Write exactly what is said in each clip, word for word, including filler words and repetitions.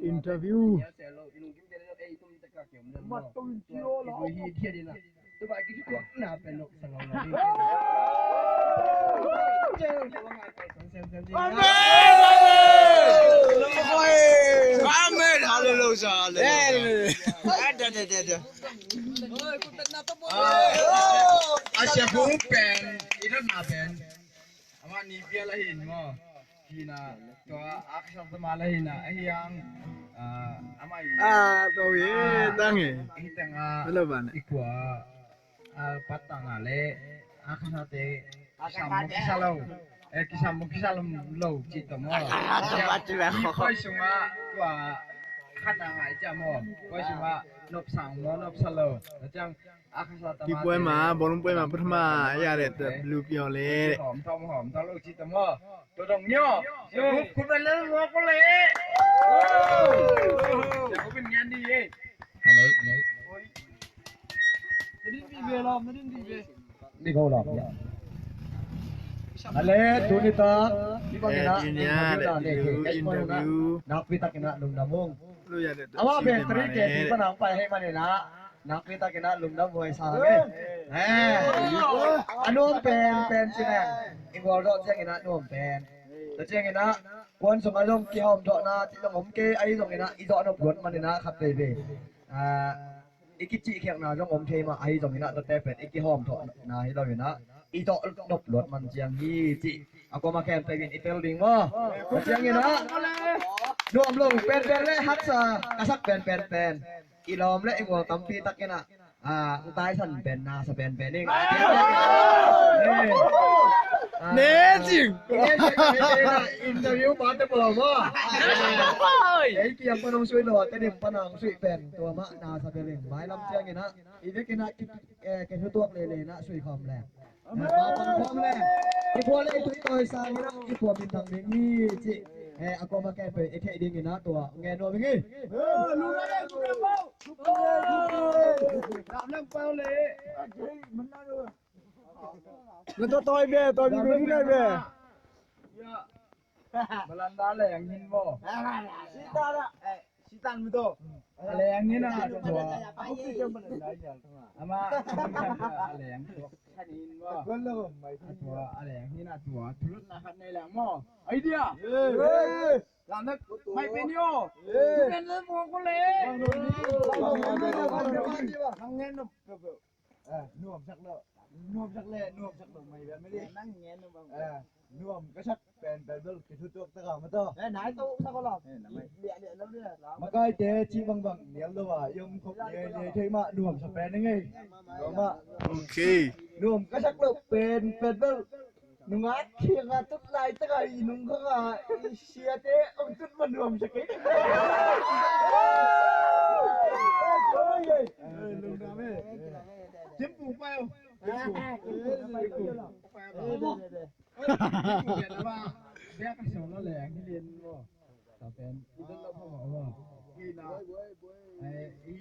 Interview. Amen. Hallelujah. Hallelujah. A sia pen, i dot na pen. Amah ni bia la hin maw. Hina, tua a kisa ta ma la hina, a hiang, ah, amah i. Ah, tua hi, ah, tang hi. Hi tang a, hello, ban. I kua, ah, pat tang a le, a kisa te, kisam mo kisa lo. Eh, kisam mo kisa lo, lo, ci ta maw. Ah, tua pat ci le. Koi sunga, tua, khat na ngai cia maw. Koi sunga, nop sang mo, nop sa lo. Tua ciang, Kipuai ma, bawlung puai ma, pathama, ya le, ta blue piau le. Hawm thawm, hawm thawm lo ci ta maw. Tua dong nyo. Kum kum le le lo ko le. Kum ngan di ye. Hello, hello. Ni ko lo. Ale, tuni ta. Interview, interview. Nakpi takin a lungdam ung. Ama pen three K pi pa nang pai hei manina. Nakpi takin a lungdam huai sa nge. Eh. A nuam pen pen ci nang. I gual dawh ciangin a nuam pen. Tua ciangin a kuan sung a zong kihawm dawhna ci zong om kei, ahi zongin a i dawh nop guat manin a khat veve. Ah, i kicihkhiakna zong om thei mah, ahi zongin a tuate pen i kihawm dawhna hi loin a i dawh nop luat man ciang hi cih a kuama khempeuh in i tel ding maw? Tua ciangin a nuam lo penpen le haksa ka sak penpen pen. I lawm le i gual tampi takin a, ah, hong taisan pen nasa penpen ing. Ne cing. Interview pa te pua maw. Ei kiang pan hong sui lo, te dim pan hong sui pen tua mah nasa pen ing. Mailam ciangin a i vekin a ki, eh, ke thutuak lele na sui khawm le. I khua le i tui tawi sangin a i khua min thang ding hi cih. Eh, a kuama khempeuh i theih dingin a tua ngen nuam ing hi. Na tua tawi ve, tawi ve, ve, ve. Malanda leng hin maw. Sitan mu to. A leng hin a tua. Ama a leng tua khan hin maw. A tua a leng hin a tua thulutna khat nei leng maw. Idea. Lamna mai pe ni aw. Tumen le mo ko le. Nang ngen no. Nuam sak lo. Nuam sak le nuam sak lo mai bia mai di. Nang ngen no bang. Nuam ka sak pen pen bel ki thutuak ta ka ma to. Eh, nai to sa ko lo. Makaite ci bangbang nial lo a i om khop liailiai thei mah nuam sa pen ing ei. Nuam ah. Ok. Nuam ka sak lo pen pen bel. Nungak kianga tut lai taka i nungkanga i siate ong tut ma nuam sa kei. Cimpu payo. Cimpu. Cimpu. Biak a solo le ang hilin mo. Tapen i don lo pa mo. Kina. Ai i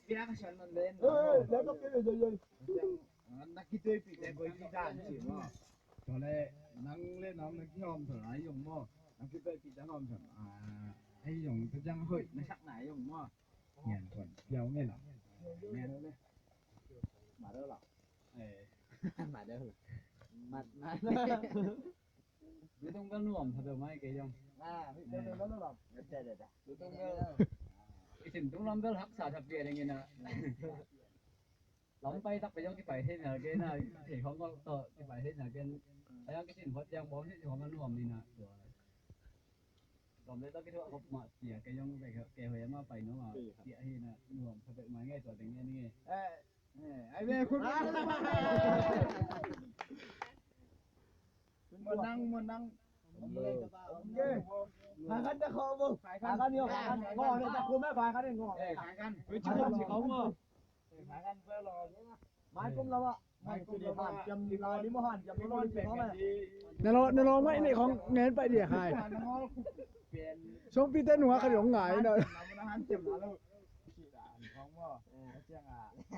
biak a solo le. Nakitui pi te koi kitan si mo. Tole nang le nang na kihawm thol ai yong mo. Nakitui pi te hawm thol ai yong te jang hoi na sak na yong mo. Ngen kon piau ngen la. Ngen le. Ma de la. Eh. Ma de. Ma ma. Lutung bel nuam tha bel mai kei jong. Ah, lutung bel nuam. Lutung bel. I sin tung lam bel haksa tha pia ding ina. Lam pai tak pai jong kipai thei na kei na, thei khong ko to kipai thei na kei. Ayang kisin hot yang bom thei khong nuam ni na. Lam le tak kithuah khop mah cia kei jong kei hoi ma pai no ma cia hi na nuam tha bek mai ngai tua ding ngai ni ngai. Eh, ai ve khut. Mo nang, mo nang. Khai khan ta kho bo. Khai khan yo, khai khan. Ngo ne ta khu me khai khan ngo. Eh, khai khan. Wi chi mo chi kho mo. Khai khan pe lo. Mai kum la wa. Mai kum la wa. Han jam la ni mo han jam lo ni kho me. Na lo, na lo mai ni khong ngen pai dia khai. Song pi te nua kha yong ngai na. Han jam la lo.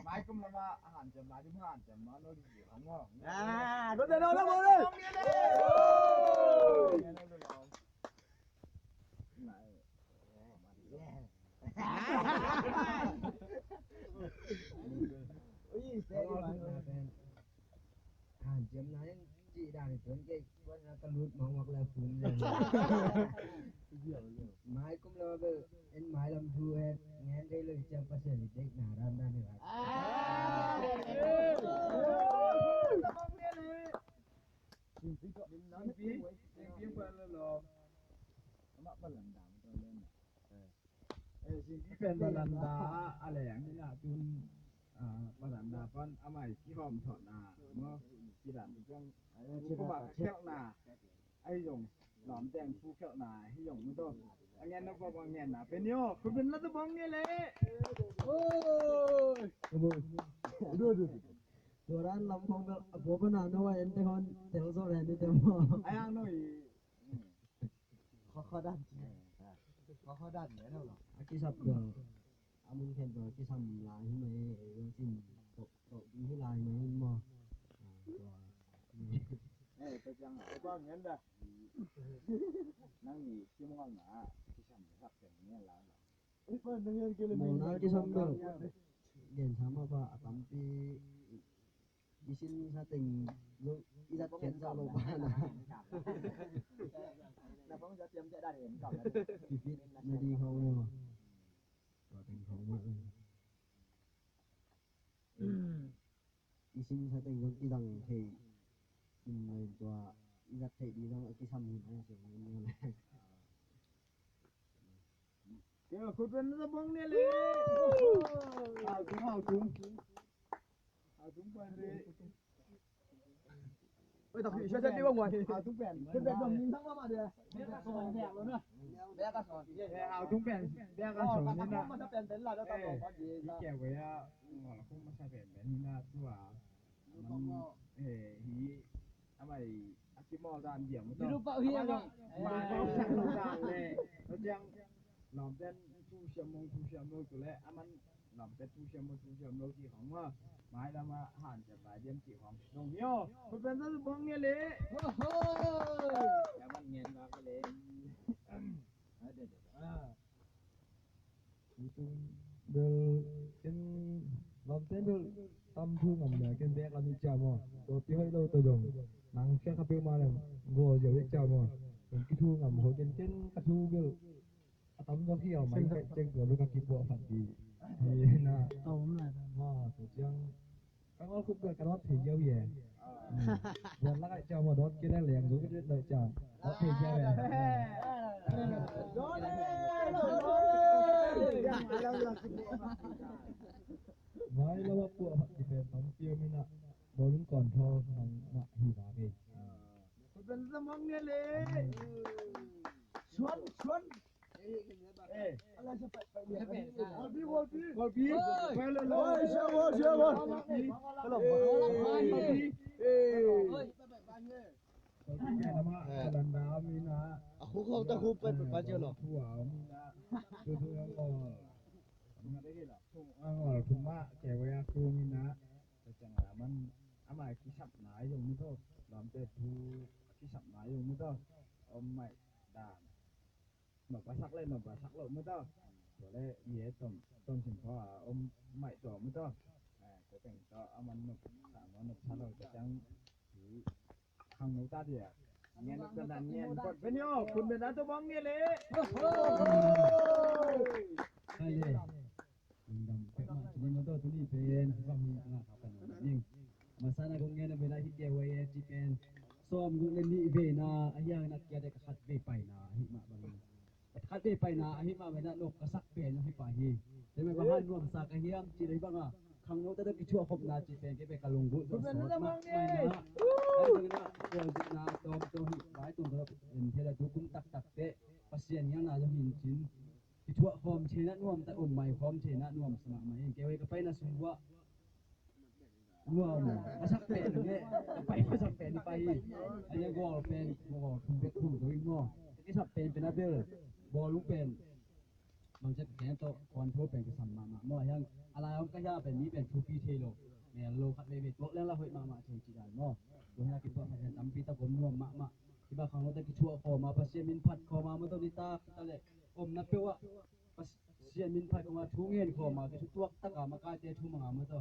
Mai kum la ma han jam la ni mo han jam ma lo. Ah, ko te no na mo le. Hanciam na in cih dan i tuan kei, tuan na ka lut mawkmawk le fun le. Mai kum lo bel en mai lam thu en ngen kei lo i ciang Pasian i deihna dan dan i rak. Singpi, singpi pa lo lo. Ama pa lam dang to le na. Eh, singpi pen balanda a leng ina tun, ah, balanda pan amai kihawm thawhna maw, kidan ciang, ah, kuba khelhna ahi zong, lawmteng thu khelhna ahi zong maw, a ngen na pop a ngen na pen yo, khut pen la tabang nge le. Oi. Tua dan lam khong bel a pop a na no a en te hon tel zo le ni te maw. Ayang no i. Khua, khua dan ci. Khua, khua dan ne lo. A kisap bel a mun khen bel a kisam lai hi mai, ei bel sin to, to ding hi lai mai maw. Ah, tua. Eh, tua ciang a, tua ngen da. Nang ni kim ngon na, kisam sak pen ngen la lo. Mawlna kisam bel gen sama ba a tampi i sin sa teng zong i zat pian sa lo ba na. Kipit na di khong lo. Tua teng khong lo. I sin sa teng zong kidang thei in lo in tua i zat thei di zong a kisam hi mai seng in lo le. Kei a khut pen na bang ne le. Hau tung, hau tung. Hau tung pen re. Oi, tak hi sa sa di bang wai. Hau tung pen. Khut pen dong ning sang ma ma de. Bia ka son bia lo na. Bia ka son. Eh, hau tung pen bia ka son ni na. Masa pen pen la da ta lo pa di. Ni kei wai a ngol khum masa pen pen ni na tua. Hi amai a kimawl dan diam. Hi rupa hi amai. Amai sak lo dan le. Lo ciang lawmten thu siam mong thu siam lo tu le aman lawmten thu siam mong thu siam lo ci khong ma. Mai lama han ciam lai diam ci khong. Dong hi o. Khut pen sa bong nge le. Aman ngen ma ka le. Tutung bel ken lawmte bel tam thu ngam le ken bek lam i ciam aw. Tua pi hoih lo tawh zong nang khia kha peuhmah le gol ziau i ciam aw. Ken kithu ngam ho ken ken ka thu bel a tam zawk hi aw. Mai kaih ceng tua bel ka kipuah phat dih. Hi na. Tua ciang Ka ngol khuk ka dawt thei ziau hi e. Buan lak ah ciau maw dawt kei leng leng zo ka dawt ciau. Dawt thei ziau hi e. Mai lo a puah hak kipen tampi om in ah bawlung control nang mah hi vak ei. Suan, suan. A khuk hong ta khuk pen pen pa cio lo. Amah kisapna i zong mu tawh, lawmte thu a kisapna i zong mu tawh, om maih dan. Nop a sak le nop a sak loh mu tawh. Tua le i e tom, tom sin khaw a om maih tawh mu tawh. Tua teng tawh a man nop sa maw nop sa lo tua ciang hi khangno ta dia. Ngen nop dan ngen kot pen yo kun pen a tua bang ngen le. Hai le. Lungdam peuhmah tuni maw tawh tuni pen a bang hi a ngah kha pan ding. Masa na kong ngen a pen a hi kei huai e ci pen sawm guk le nih veina a hiang na kia dek a khat vei paina a hi mah bangin. Khat vei paina ahi mah bangin ah nop ka sak pen ahi pah hi. Tua mah bang hang nuamsa ka hiam cih leh bang a khangno te tawh kithuah khopna cih pen kei pen ka lunggulh zawh sawt mah. Ahi bangin ah kualzinna tawmtawm hi vai tawmtawm en thei la tu kum taktak teh Pasian hiangna zong hi in cin kithuah khawm theihna nuam ta um mai khawm theihna nuamsa mahmah hi. Kei huai ka paina sung uah Wow, a sak pen ne, a pai a sak pen ni pai hi. A ne gol pen, gol thum bek thum doi maw. Ki sak pen pen a bel, gol lung pen. Bang cek pen to, kuan tho pen ki sam mahmah maw. Hiang, a lai om ka hia pen mi pen thupi thei lo. Mel lo khat veve to leng la hoih mahmah thei ci dan maw. Tua hi a ki tua khat hian tampi ta gom nuam mahmah. Hi ba khang lo ta ki thuah khawm a, Pasian min phat khawm a, maw to ni ta, ta le. Omna peuh ah, Pasian min phat khawm a, thu ngen khawm a, ki thu tuak tak a, makaite thu mang a, maw to.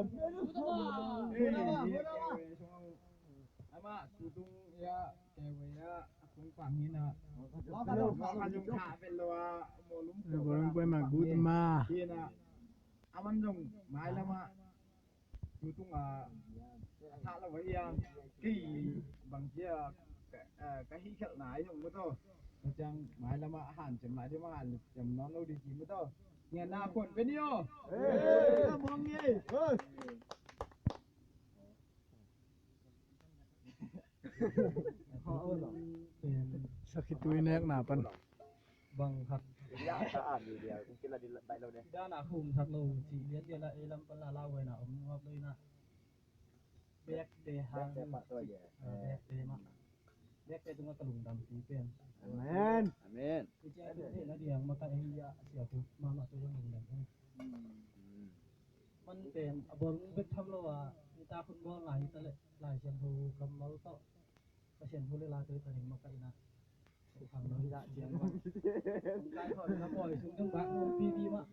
Ama tutung ya kewe ya kung pangina. Lo ka jong ka vel lo a molum ko. Lo ka jong ma gut ma. Ina aman jong mai lama tutung a thak lo wa hiam. Kei bang kia ka hi khel nai jong mu to. Ka chang mai lama han chem lai di ma han chem non lo di ki mu to. Ngen na kon pe ni o. Mong ye. Sakhi tui nek na pan. Bang khat. Ya, ka a mi dia, kung kila di bai lo de. Dana hum thak lo, ci lian dia la, e lam pan la la wai na, om ngap lo ina. Bek te hang. Bek te pah to ye. Bek te ma. Bek te tunga ka lungdam ti pen. Amen. Amen. Ki cia tu te na diang ma ka e ya, sia ku, mama tu yang lungdam. Man pen, a bol bek tham lo a, ni ta khun bol ngai ta le, lai siang thu kam mal to. Pasian hu le la tui tanin makaihna. Hang lo hi dah ciang bang. Hong kai khawh ding a pawi sung ding bak nung pipi mah.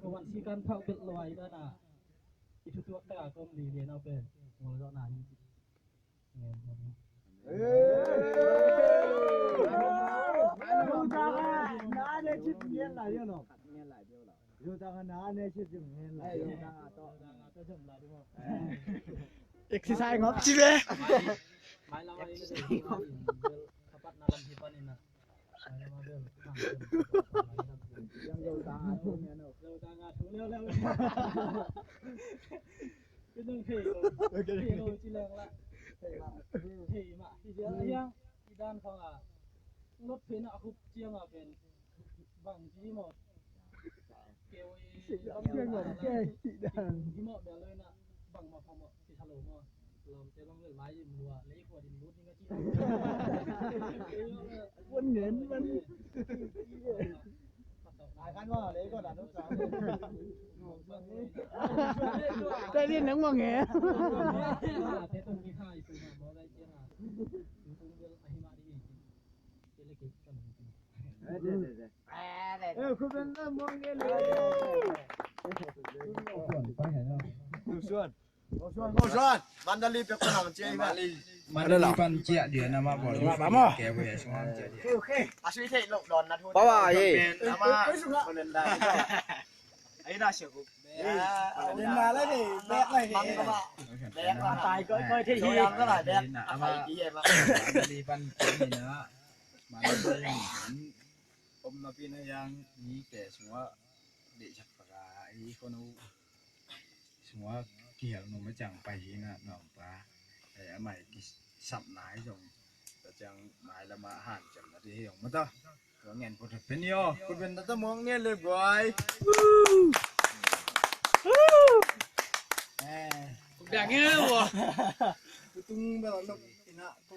Ka wan si kan phauh belh lo ai dana. I thutuak taka ka om lili nau pen. Ngol zawhna hi ci. Ngen ngol hi. Hey! Hey! Na ne cit ngen lai dia lo. Ngen lai dia lo. Exercise ngop ci ve. Bang ci maw. Keu i lam lam lam lam. Hi mawh bia lo ina bang mah phamawh kisa lo maw. Lawmte bang bel mai in lua lei khua din lut ding a ci. Wan ngen man. Lai khan maw lei khua dan lut sa. Tei din nang maw nge. Te tung ki khai tung maw lai ciang a. Tung bel a hi mah ding hi. Mandali pan ciah dia na ma bawl. Ba mo. A sui thei lo don na thu. Ba ba ye. Ama. Ai na sia ku. Len ma lai de, bek lai de. Bek ma tai koi koi thei hi. Ama. Mandali pan ni na. Mandali om na pi na yang ni ke sungah. Dei sak paka i kono sungah kihel nung ma ciang pai hi na nong pa. Ai amai kisap nai zong ta ciang mai lama han ciang na dei hi ong ma ta. Tua ngen ko ta pen yo ko pen ta ta mong ngen le guai. Dang ngen wo. Kutung bel nok ina ku.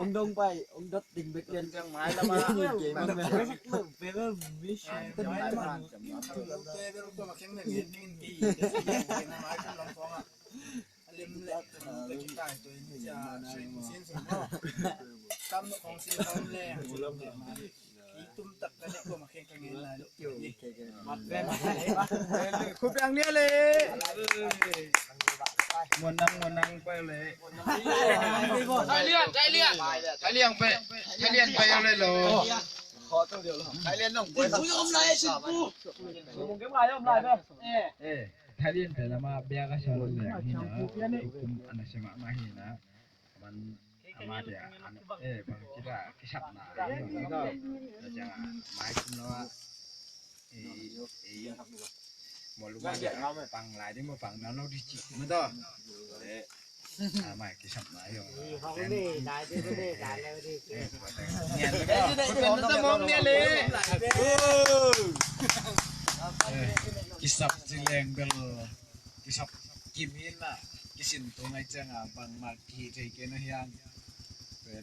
Ong dong pai, ong dot ding bek lian. Muanang, muanang pai le. Thai lian, thai lian. Thai lian pai, thai lian pai le lo. Eh, thai lian pai lama bia ka sa lo le. Hina, kum ana sema ma hina. Man, ama dia, an, eh, bang kita kisapna, eh, bang kita, mai kum lo, eh, eh, mo lu ma dia, pang lai di mo pang na lo di ci, mo to. Eh, ah, mai kisapna yo. Eh, kisap ci leng bel. Kisap kim hi na, kisin to ngai ciang a bangmah kihi thei kei na hiang. Pen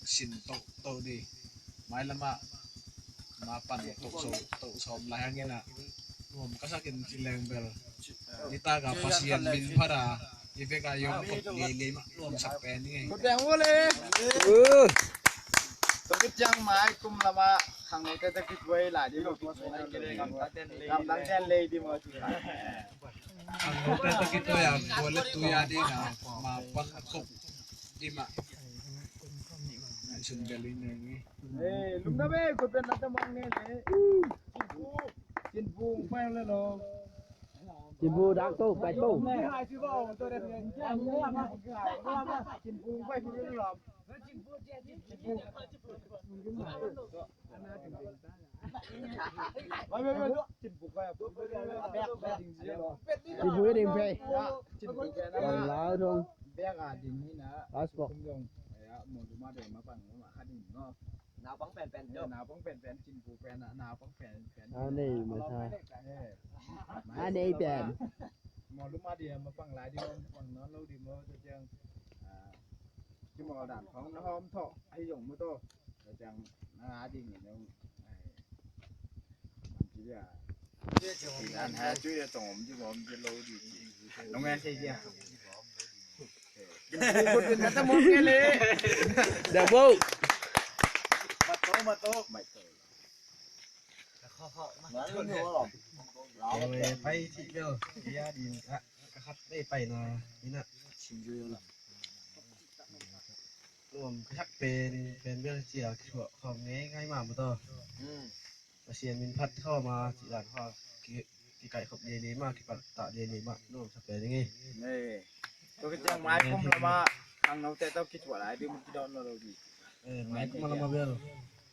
sin to to di. Mai lama ma pan to so to som lai hang ina. Nuam ka sak in ci leng bel. Ni ta ka Pasian min phat a i vek a yom kop lei lei ma nuam sak pen ni. Ko dang wo le. To kit ciang mai kum lama khang nei ta ta kit wei la di mo. Gam dang ten lei di mo. Ang kong tata kito ya, kualet tu ya di na, mapan kok di ma. Sun gali na ni. Eh, lum na be, ko pen na ta mang ne le. Cin bu, cin bu, pa le lo. Cin bu dak to, pa to. Cin bu, pa le lo. Cin bu ding pe. Lau dong. Last box. Nau pang pen pen jo. Nau pang pen pen cin bu pen nau pang pen pen. Anei ma sa. Anei pen. Mo lu ma di ma pang lai di mo pang non lo di mo jeng. Ki mo dan khong na hom tho. Ai yong mo to. Jeng na di ni no. An ha cu ya tong om ji bom ji lo di. Nong an thei ji. Kut bin na ta mong ke le. Da bo. Ma to ma to. Mai to. Pai ti bel. Ya di ka khat dei pai na ina. Nuam ka khat pen pen bel cia khom ngai ngai ma ma to. Pasian min phat khawm a cih dan khawm ki, kikaih khop liailiai mah, kipattah liailiai mah, nuam sa pen ing ei. Tua kiciang mai kum lama khangnote tawh kithuah lai ding kidawm lo lo ding. Eh, mai kum lama bel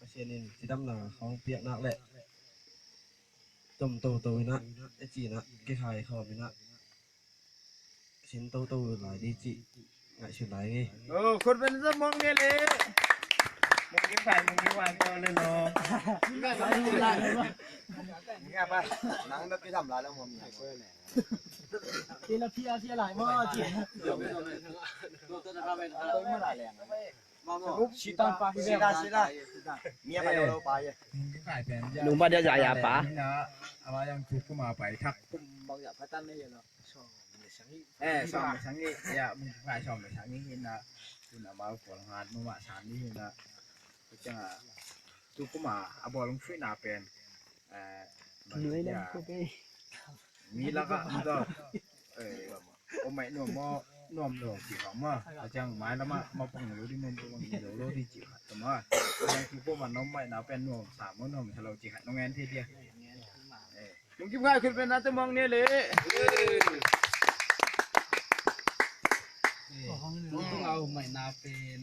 Pasian in cidamna khawng piak nak leh tom toto inah, e ci inah, kikhai khawm inah. Sin toto lai di cih ngaihsut lai ngei. Oh, khut beng sa mong ngei le. Mong ngei pai, mong ngei wan tau le lo. Ngei pai, nang na pi tham lai lo mong ngei. Ci la pi a ci lai mong ci. Sila, sila. Mia pai lo lo pa ye. Nung pa dia ya ya pa. Ama yang cukup ma pai thak. Kum bang ya patan le lo. Eh, sawm le sagih, ya, mung pai sawm le sagih hi na, tun amau pawl ngat mumah san ding hi na, ciang a, tu kuma a bawl hong suihna pen, eh, mi lakah, eh, om maih nuam maw, nuam lo cih kha maw, a ciang mai lamah, mapang lo ding, mapang lo lo ding cih kha ta maw, a ciang tu kuma nong maihna pen nuam sa maw, nuam sa lo cih kha, nong en thei dia. Eh. Nung kim ngai khut pen na te mong ne le. Nung tung au mai na pen.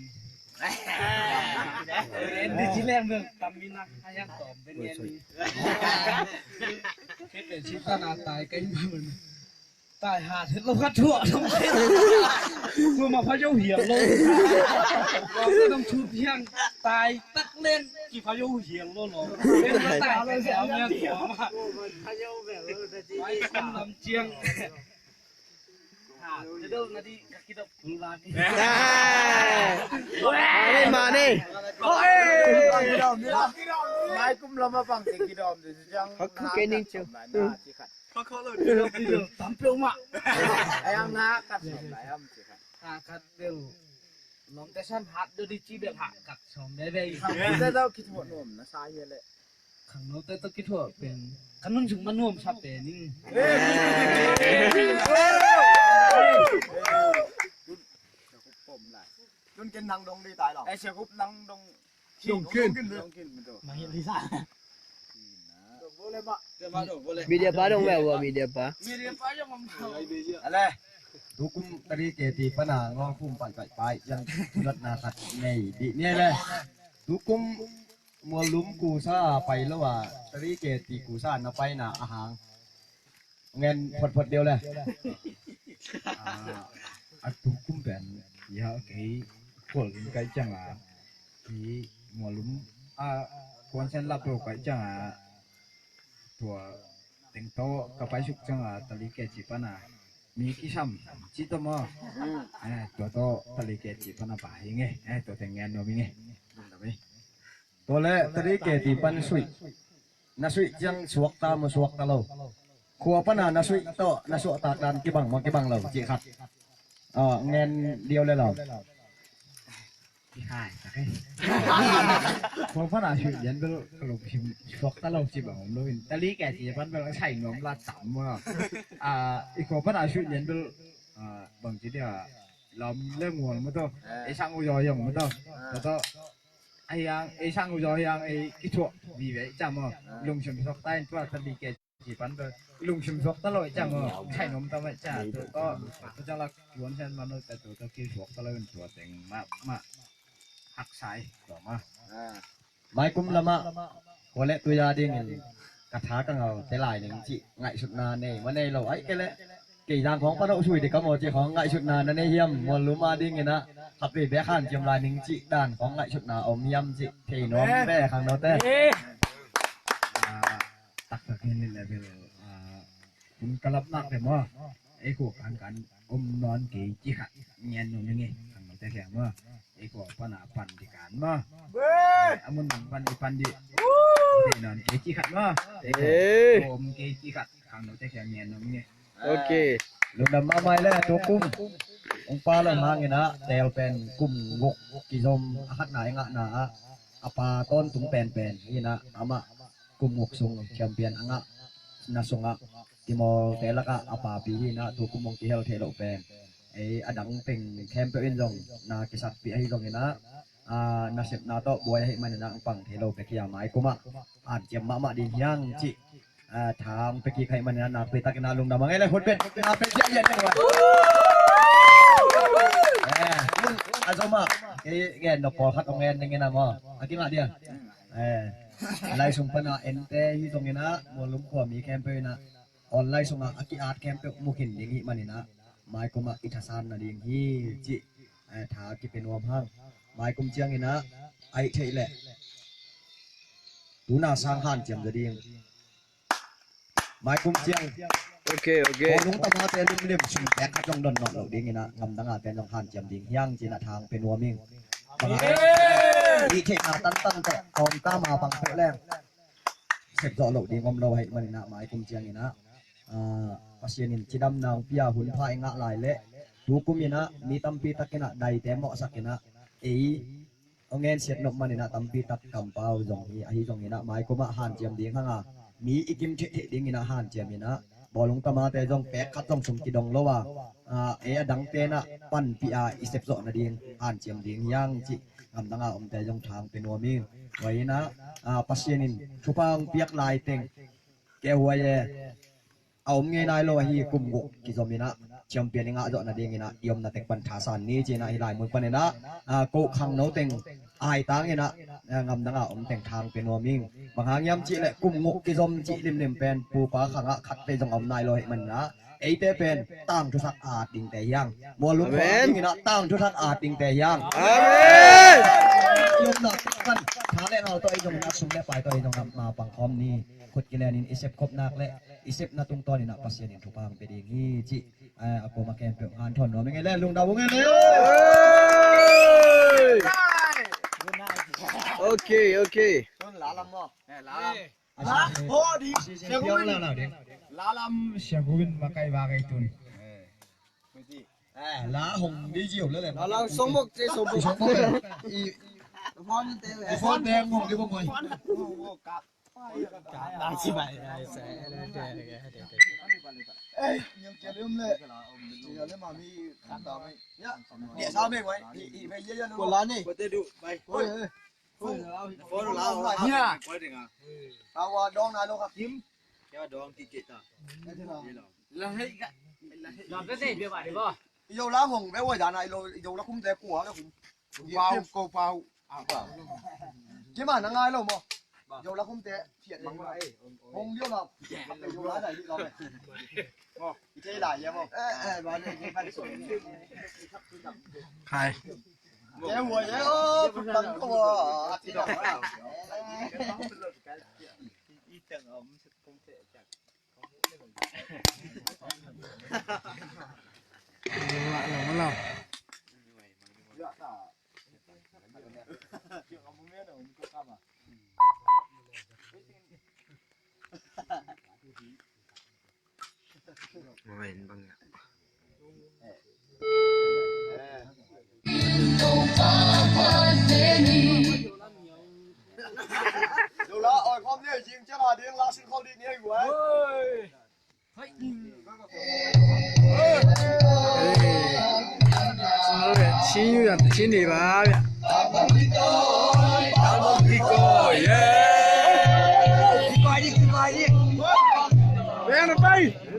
Andy ci leng bel tam mi na, a yang tom ben Andy. Kei pen ci ta na tai kai ma man. Tai ha thet lo ka thuah dong. Tua ma pha yo hial lo. Lo ka dong thu thiang tai tak leng ki pha yo hial lo lo. Ben ma tai lo sa me tua ma. Mai kum lam ciang. Ha, te do na di ka kidop. Mane, mane. Mai kum lama bang te kidom te ciang. Khak khu ke ning ciang. Tam peuh mah. Ayang na kat som na yam ci khat. Ha, khat bel. Lom te san hat do di ci bel ha kat som bebe. Te do kit mo nom na sa ye le. Khangno te tawh kithuah pen ka nun sung ma nuam sa pen ing. Nun ken nang dong di tai lo. Ai sia hup nang dong. Dong kin. Dong kin betul. Mahil di sa. Media pa dong meh wa media pa. Media pa dong. Ale. Tukum tari ke ti pana ngong kum pai pai pai yang nat na khat nei di ni le. Tukum Mualum kusa a pai lo a, tari ke ti kusa na paina a hang ngen photphot deu le. A, a tukum pen ya kei kol in kai chang a, kei mualum a kuan sen lap lo kai chang a, tua teng to ka pai suk chang a, tari ke ti pana mi kisam ci to mo. Eh, tua to tari ke ti pana pa hi nge. Eh, tua teng ngen no mi nge. Tua le tari ke ti pan sui. Na sui ciang suak ta maw suak ta lo. Khua pana na sui tawh na suak tak dan kibang maw kibang lo cih khat. Ah, ngen deu le lo. Kihai tak eh. Khua pana sui lian bel ka lungsim suak ta lo cih bang om lo in. Tari ke ti pan bel sai nuam la tam maw. Ah, i khua pana sui lian bel, ah, bang ci dia lam le mual maw to. Ei sang u yo yong maw to. Maw to. Ahiang, ei sang u zaw hiang, ei kithuah vive i cam aw. Lungsim suak ta in tua tali ke ci pan tua. Lungsim suak ta lo i cam aw. Sai nom ta mah i cam tua. Tua cang lak tuan sian manu ta tua tua kithuak ta lo in tua teng mah mah. Hak sai tua mah. Mai kum lamah kua le tuya dingin ka tha ka ngau te lai ning cih ngaihsutna nei ma nei lo ai ke le. Kei zang khawng pan hoh sui ding ka maw cih khawng ngaihsutna na nei hiam? Muallum a dingin ah khatvei bek hanciam lai ning cih dan khawng ngaihsutna om hiam cih thei nuam ve khangnote. Ah, taktak in level, ah, kun kalap nak te maw. Ei khua kan kan om nawn kei cih khat ngen nuam ing ei khangnote hiam maw. Ei khua pan a pan di kan maw. A mun nang pan di pan di. Thei nawn kei cih khat maw. Om kei cih khat khangnote hiam ngen nuam ing ei. Ok. Lungdam mahmah le tukum. Ong pa lo hangin ah tel pen kum guk kizom a khatna i ngahna ah a pa tawntung penpen hi in ah amah kum guk sung champion a ngahna sungah Timawlte lakah a papi hi in ah tukum ong kihel thei loh pen ei a dang teng khempeuh in zong na kisakpih ahi zongin ah, ah, nasepna tawh buai ahih manin ah ong pang thei lo pek hi a mai kumah hanciam mahmah ding hiang cih. Ah, thang pia kik ahih manin ah nakpi takin ah lungdam a ngei le khut beng na pia ziahziah ding a. Eh, a zom ah kei gen nop pawlkhat hong gen dingin ah maw a kingah dia. Eh, lai sung pan ah ente hi zongin ah muallum khuami khempeuh in ah online sungah a ki-at khempeuh mu khin ding hih manin ah mai kumah i thasan nading hi cih, eh, tha kipia nuam hang. Mai kum ciangin ah a hih theih leh tuna sang hanciam zaw ding. Mai kum ciang. Ok, ok. Bawlung tamate limlim sum pek khat zong don nawn loh dingin ah gamdang a ten zong hanciam ding hiang ci-in ah thang pia nuam ing. Bang a i theihna tantan teh a om ta ma bang peuh leng sep zawh loh ding om lo ahih manin ah mai kum ciangin ah, ah, Pasian in cidamna hong pia hun pha i ngah lai leh tukum in ah mi tampi takin ah daite mawhsak in ah ei hong ngensiat nop manin ah tampi tak kampau zong hi, ahi zongin ah mai kumah hanciam ding hang a mi i kim theihtheih dingin ah hanciam in ah bawlung tamate zong pek khat zong sum kidong lo a, ah, ei a dangte in ah panpih a i sep zawh nading hanciam ding hiang cih gamdang a omte zong thang pia nuam ing. Tua in ah, ah, Pasian in thupha hong piak lai teng kehhuai e. A om ngei nai lo ahi kum guk kizom in ah champion i ngah zawh nadingin ah i omna tek pan thasan ni ci-in ah hih lai mun panin ah, ah, koh khangno teng aitang in ah, ah, ngamdang a om teng thang pia nuam ing. Bang hang hiam cih leh kum guk kizom cih limlim pen pupa khangah khat vei zong a om nai lo ahih manin ah eite pen tangthu thak at dingte hi hang. Muallum khua dingin ah tangthu thak at dingte hi hang. Amen. I omna tek pan tha le ngal tawh i zong in ah, sum le pai tawh i zong in ah, ma pang khawm ni. Khut kilenin i sep khop nak le i sepna tungtawnin ah Pasian in thupha hong pia ding hi cih, eh, a koma khempeuh hanthawn nuam ing ei le, lungdam ung ei le. Okay, okay. La hong di ziau le le. La hong di ziau le le. La lang song mok, song mok. I phone te hong di bok mai. I lo la hong ve oi dan a, i lo, i lo la khum te kua la khum. Ko pau, ko pau. Kima na ngai lo maw? Yo la khum te phiat mang ma. Hong yo la. Yo la dai di lo. Mo. I te la ya mo. Eh, eh, ba le, ba le. Khai. Ke wo ye o, putang ko. Yo la, oi, khom ne, jing chang a ding, la sin khol ding ne, oi. Oi. Oi. Oi. Oi. Oi.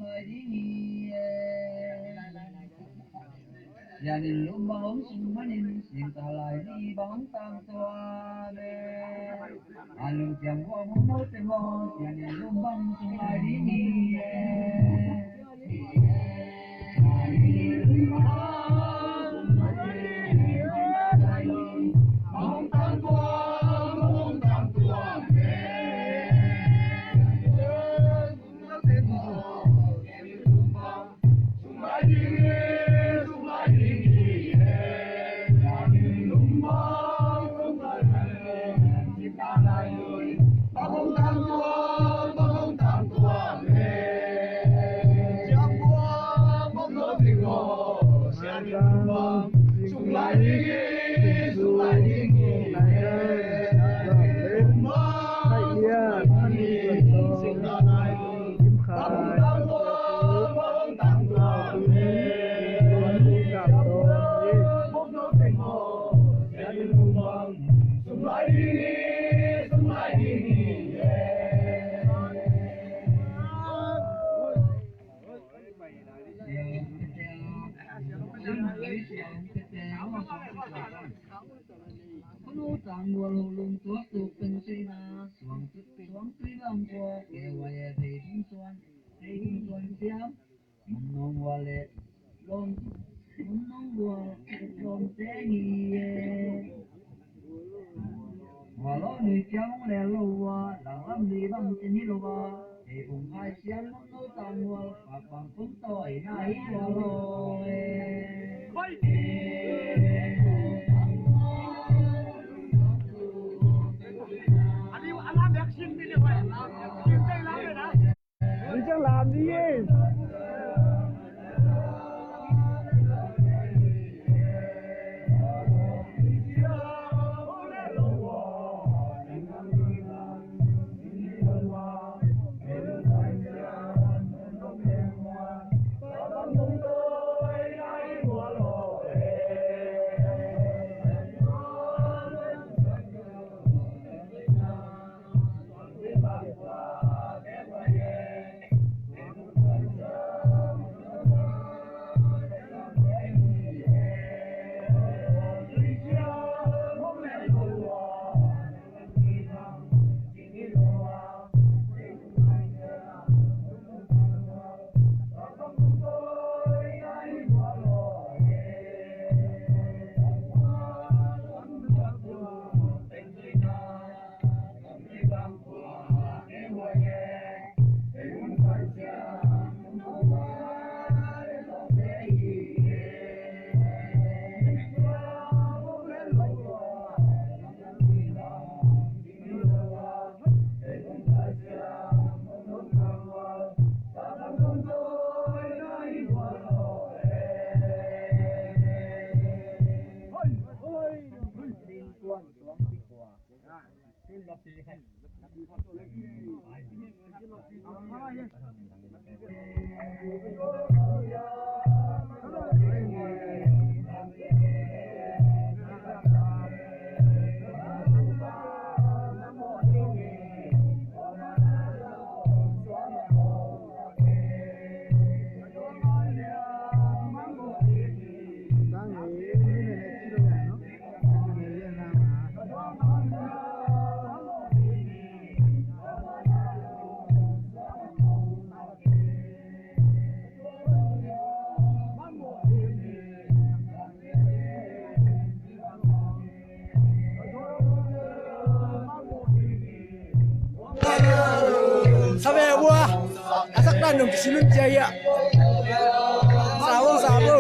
lai ding hi e. Sian in lum bang hong sung manin, singsa lai ni bang hong tang tuam e. A lungsiam huam hong note maw, sian in lum bang sung lai ding hi e. Mun nong vua le lom, mun nong vua lom te hi e. Vua lo nui ciang hong le lo vua, lang lam nui bang cin hi lo vua. Ei ung hai ciang mun no tang vua, pak bang kum tawi na hi vua lo e. Ani alam yak sin mi le vua, sin te lam le na. Ui, ciang lam ding e. Sabe bua. Asak dan dong kisinun jaya. Sabo, sabo.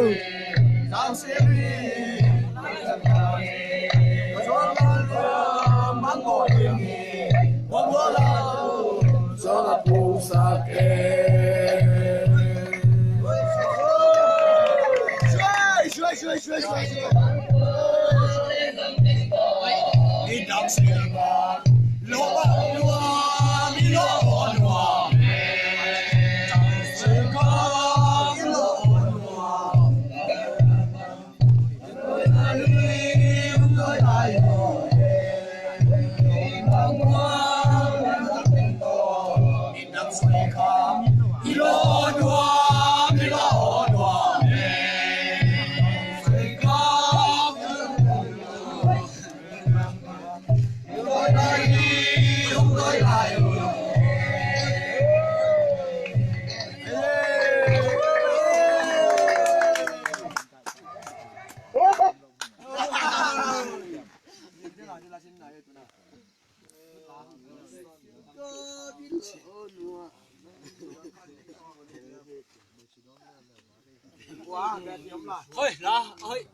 Hoi, la, hoi.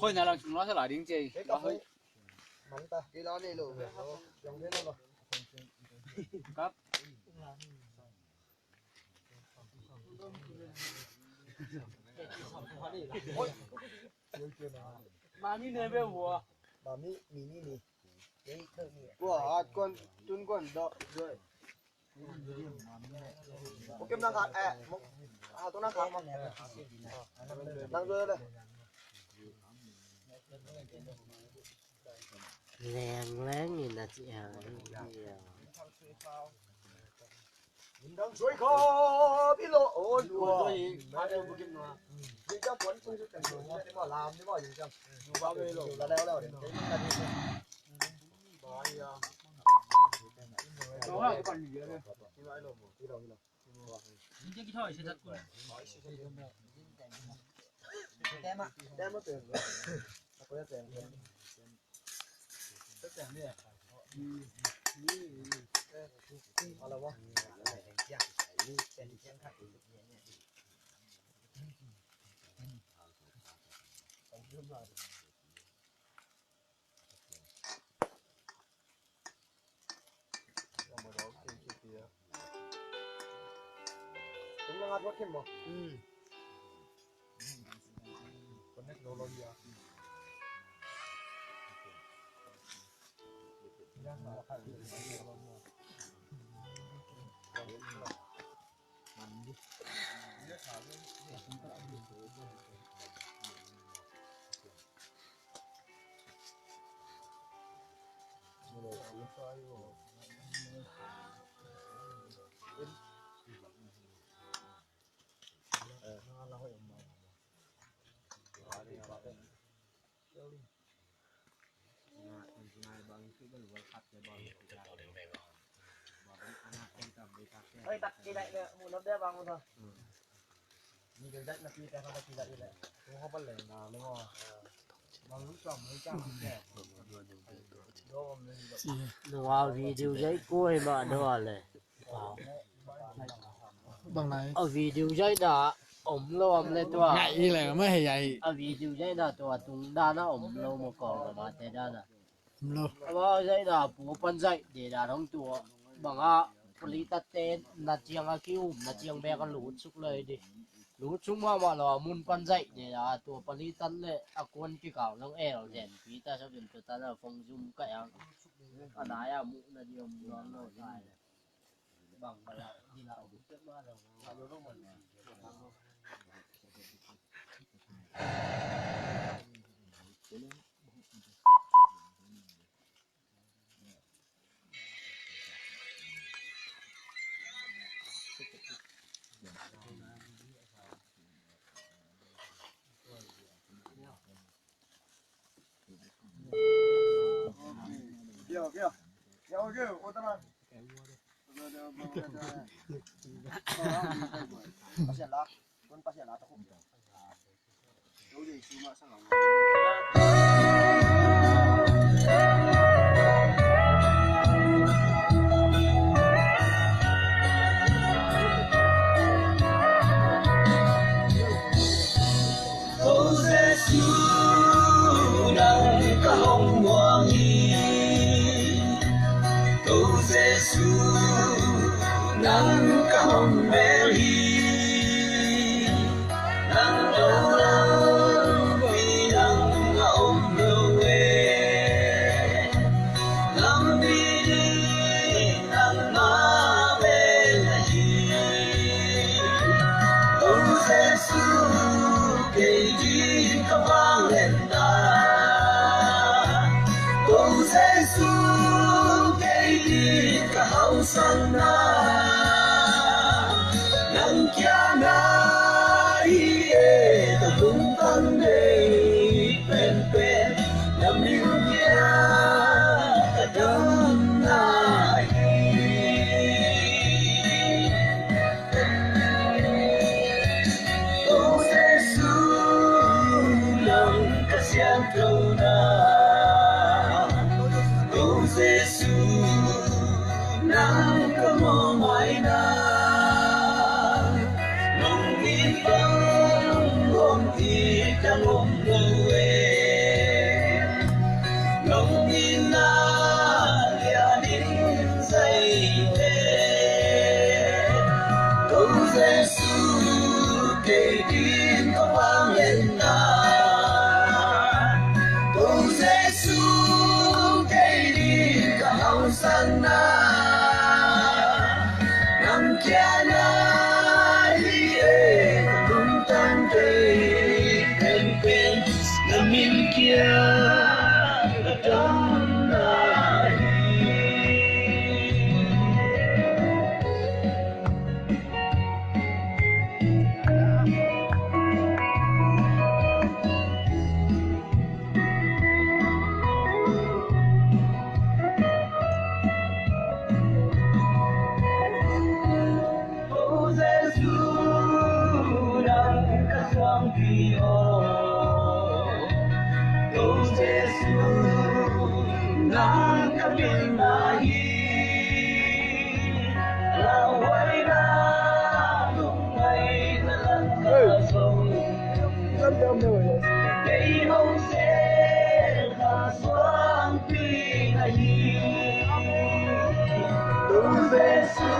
Hoi, na lang sung la sa la ding ci. Hoi. Kap. Mami ne be hua. Mami, mini ni. Hua, at kuan, tun kuan, dok, dok. Mukim nang khat, eh, muk, ah, tu nang khat, muk. Nang dua le. Leng leng in a ci a. Nang suai kha pi lo, oh, dua. Ni jam puan sung sung kan dua, ni ma lam, ni ma yu jam. Yu ba be lo. La leo leo de. Nua video zai kuai ma dua le. Bang lai. A video zai da om lo om le tua. Ngai i le ma hei ai. A video zai da tua tung da na om lo mo ko ma te da na. Om lo. A ba zai da pu pan zai de da dong tua. Bang a pali ta te na ciang a ki um na ciang bek a lut suk le di. Lut suk ma ma lo a mun pan zai de da tua pali tan le a kuan ki kau long el zen pi ta sa bin tu ta na phong zum ka yang. A na ya mu na di om lo lo tai. Ko Jesu, nang ka hong muang hi. Ko Jesu, nang ka hong bel hi. Nang lo lampi nang a om lo e. Lampi ding nangmah pen ahi. Ko Jesu, kei ding ka vangliatna. Ko Jesu, kei ding ka hausakna. Nang kiang na hi e, ka lungtang nei penpen. Na min kiang ka damna hi. Ko Jesu, nang ka siangthona. Pianna hi e, ka lungtang kei penpen, na min kiang ka damna hi. Ko Jesu, nang ka suangpi aw. Ko Jesu, nang ka pilna hi. Lauhuaina, lungngaihna, langkhat zong kei hong sel, ka suangpi na hi. Ko Jesu,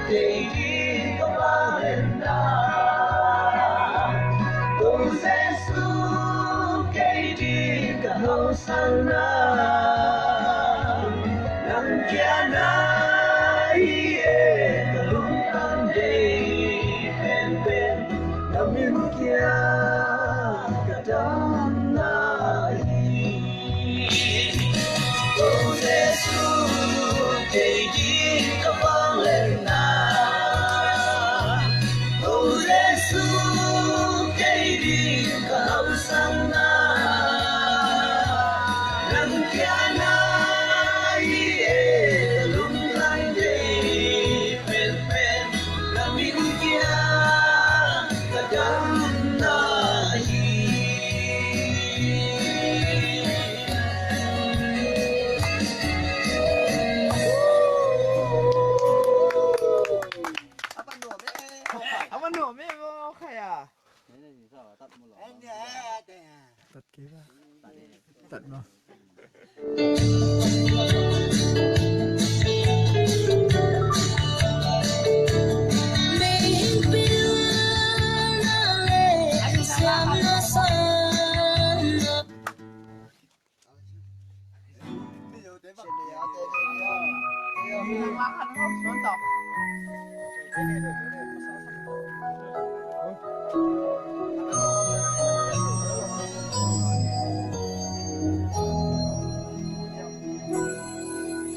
kei ding ka vangliatna. Ko Jesu, kei ding ka hausakna. Nang kiang na hi e, ka lungtang kei penpen, na min kiang ka damna hi. Ko Jesu, kei ding ka vangliatna. Ko Jesu, kei ding ka hausakna. Nang kiang na hi e, ka lungtang kei penpen, na min kiang ka damna hi. A va nuam e, a va nuam e, maw, khai a. Tat kei ba? Tat maw.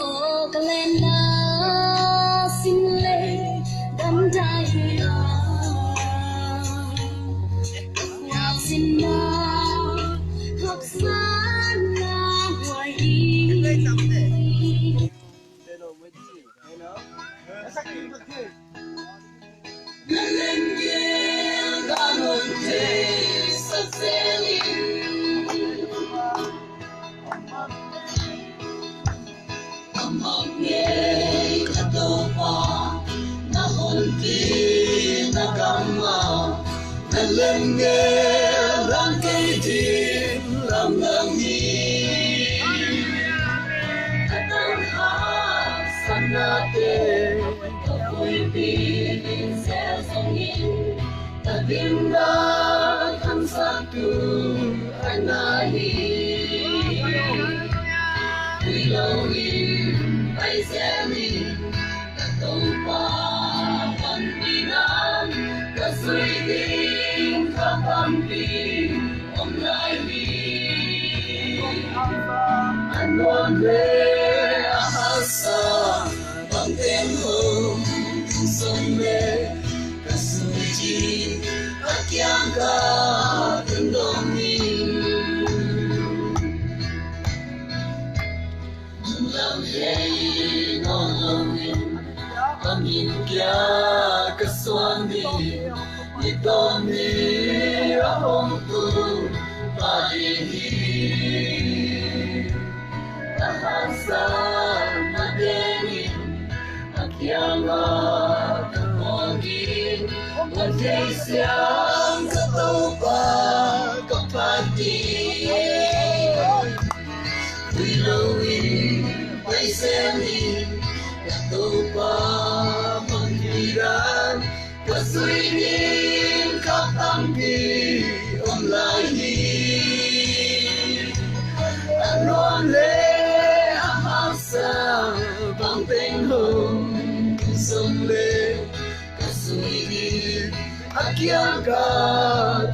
Aw ka lenna sing le dam dai hi a, ka khuak sinna haksa na huai hi. Na lemgel ka nonte sa selin, a mak ngei ka Topa, na honpi na gam ah, na lemgel dang kei ding lamdang hi. A tanghak saknate ka puipi sel zongin, ka dimna khamsaktu a na hi. Tui loin pai sem in, ka Topa panpih dan ka zui ding kha tampi om lai hi. A nuam le a haksa bang teng hong tung song le, ka zui ding a kiang ka tun dong in. Lam hei nawn loin a min kia ka suan ding, ni tawm ni a hong tung pa ding hi. A haksa na tenin a kiangah ka kawk ding, hong thei siam ka Topa ka phat ding. Tui loin pai sem in, ka Topa panpih dan ka zui ding kha tampi om lai hi. A nuam le a haksa bang teng hong tung song le, Kiang ka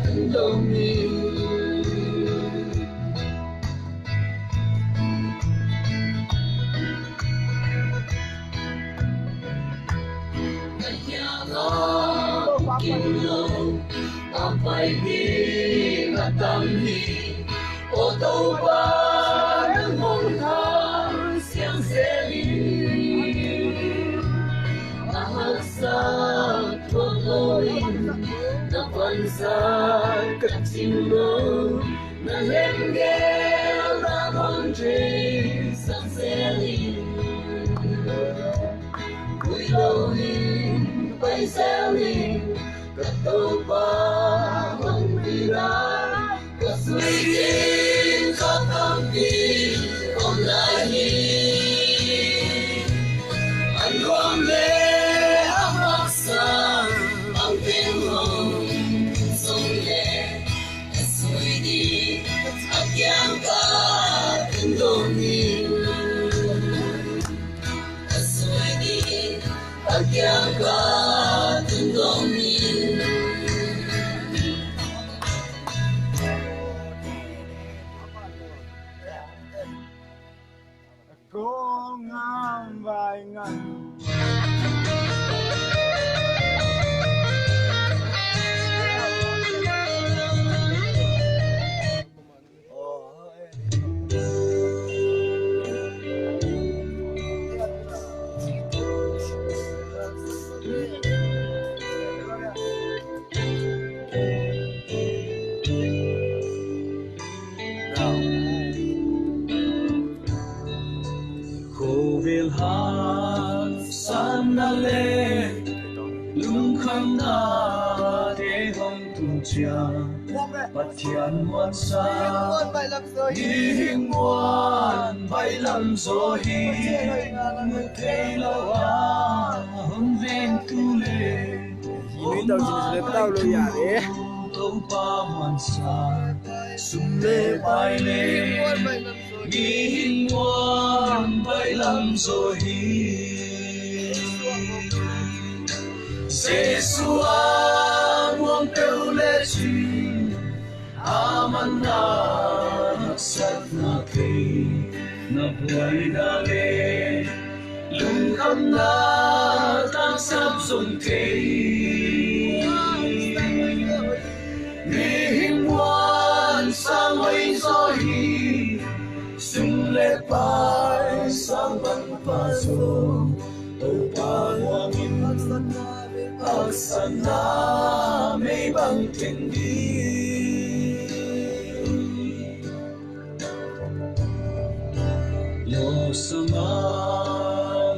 tungdawng hi. A hiang a kim lo, a pai ding a tam hi. Aw Topa, nang hong thang siang zel in. A haksa thuak lo in, na vansa ka cing lo, na lemgel na hong thei siang zel in. Vui lo in, pai zel in, ka Topa hong pai lai. Ka sui ding ka tampi om lai hi. An guam le a haksa bang teng hong zong le, ka sui ding a kiang ka tungdawng hi. Ka sui ding a kiang ka tungdawng hi. Kong ngam vai ngam. Khovel haksatna le lungkhamna te hong tung ciang, Pathian muansa mihing muan baihlam zaw hi. Mu thei lo a hong vengtu le Topa muansa sum le pai le mihing muan baihlam zaw hi. Jesu a muang peuh lecin, a manna haksatna thei, na buaina le lungkhamna taksap zong thei. Mihing muan sang hoih zaw hi, sum le pai sang manpha zaw, Topa muangin haksatna mei bang teng ding. Lawsang a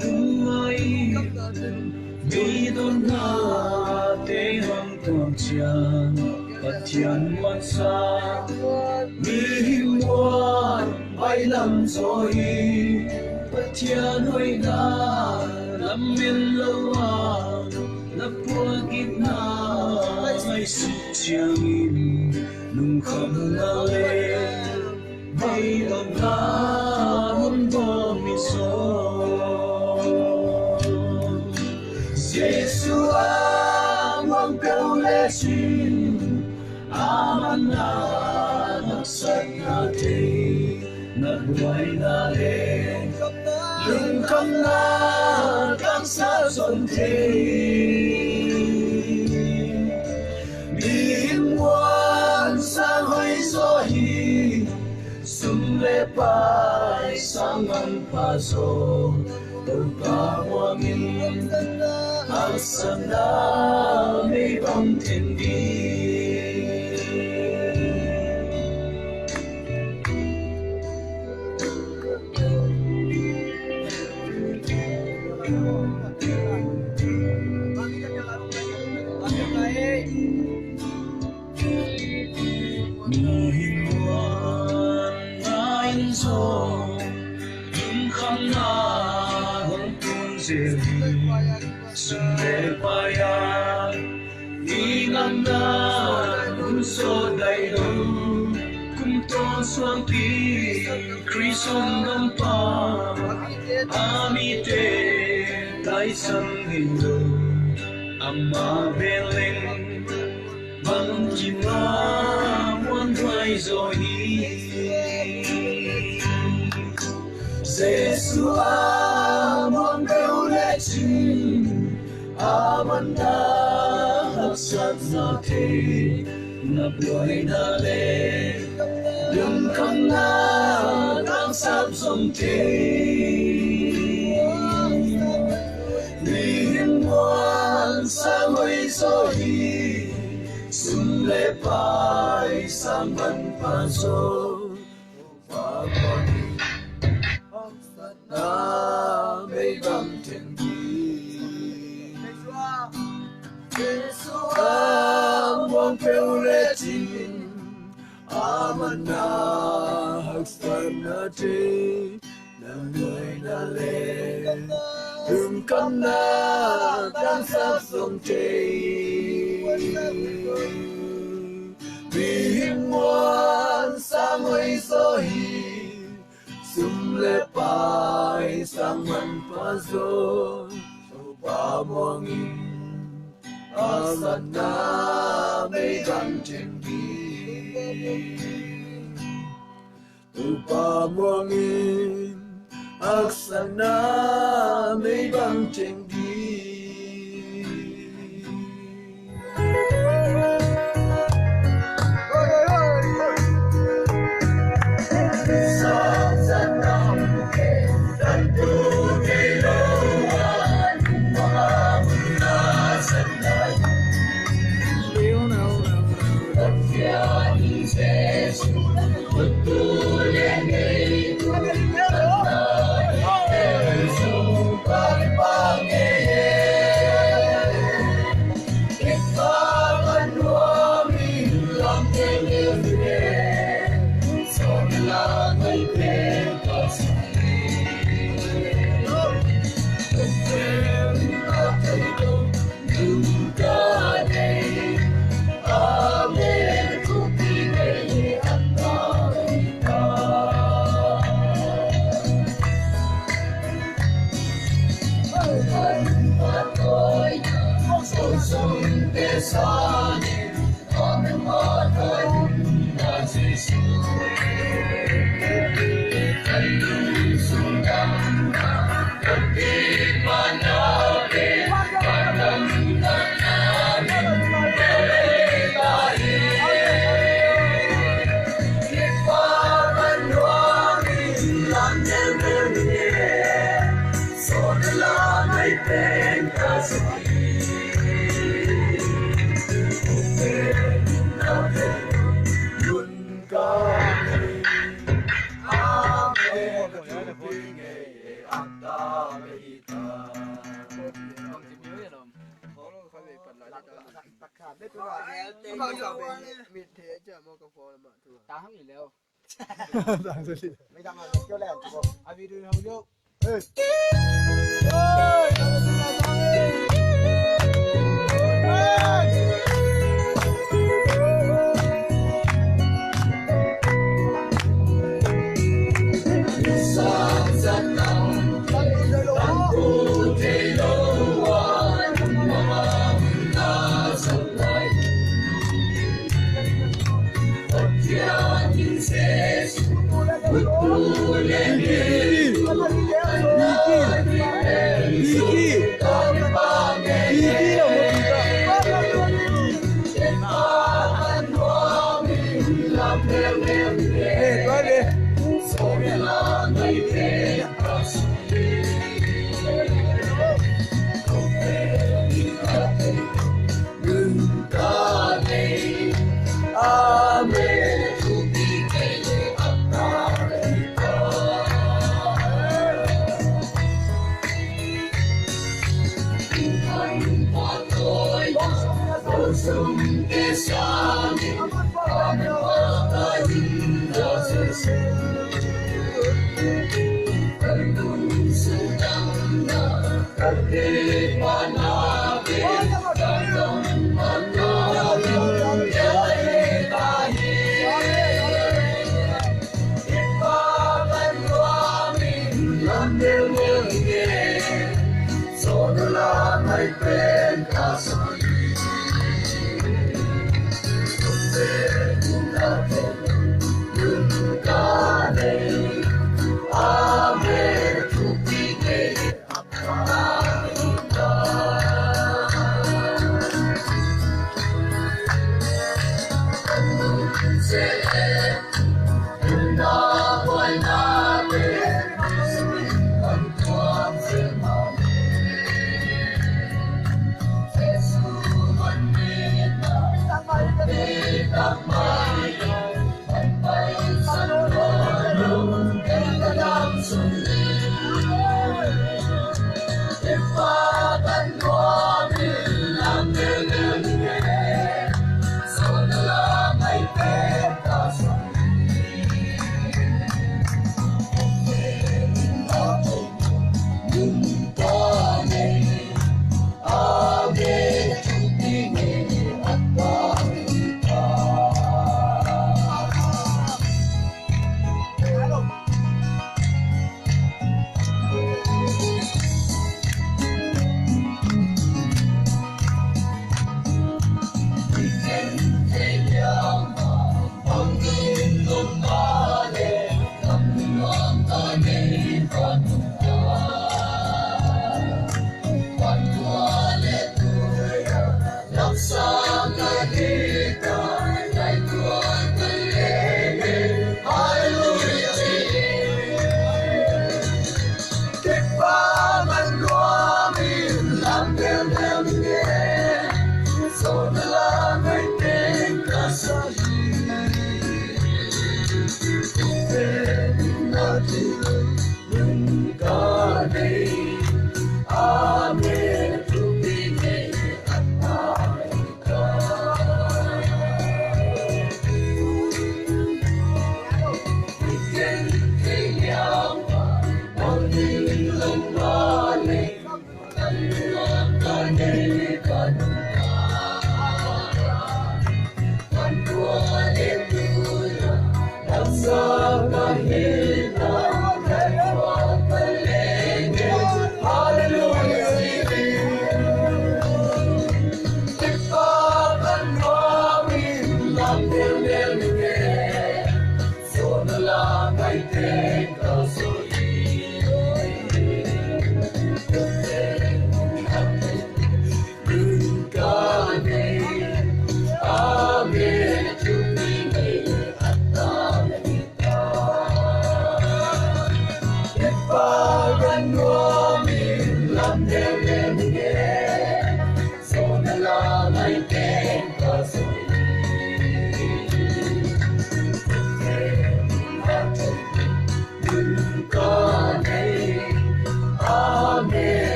lungngai, mi dotna te hong tuam ciang, Pathian muansa mihing muan baihlam zaw hi. Pathian hoihna lamen lo a, na puakgikna ngaihsut ciangin, lungkhamna le baihlamna hong bawm hi zaw. Jesu a muang peuh lecin, a manna haksatna thei, na buaina le lungkhamna taksap zong thei. Mihing muan sang hoih zaw hi, sum le pai sang manpha zaw, Topa muangin haksatna mei bang teng ding. Mihing muan ngaih zaw, lungkhamna hong tun zel hi. Sum le pai a i ngamna hun sawt dai lo, kum tawn suangpi Khrist hong gampa, a mite taisan ngei lo, amah vel leng Bangkim a muanhuai zaw hi. Jesu a muang peuh lecin, a manna haksatna thei, na buaina le lungkhamna tangsap zong thei. Mihing muan sang hoih zaw hi, sum le pai sang manpha zaw. Topa muang in, haksatna mei bang teng hi. Jesu a muang peuh lecin, a manna haksatna thei, na buaina le lungkhamna tangsap zong thei. Mihing muan sang hoih zaw hi, sum le pai sang manpha zaw. Topa muang in, haksatna mei bang teng hi. Topa muang in, haksatna mei bang teng hi.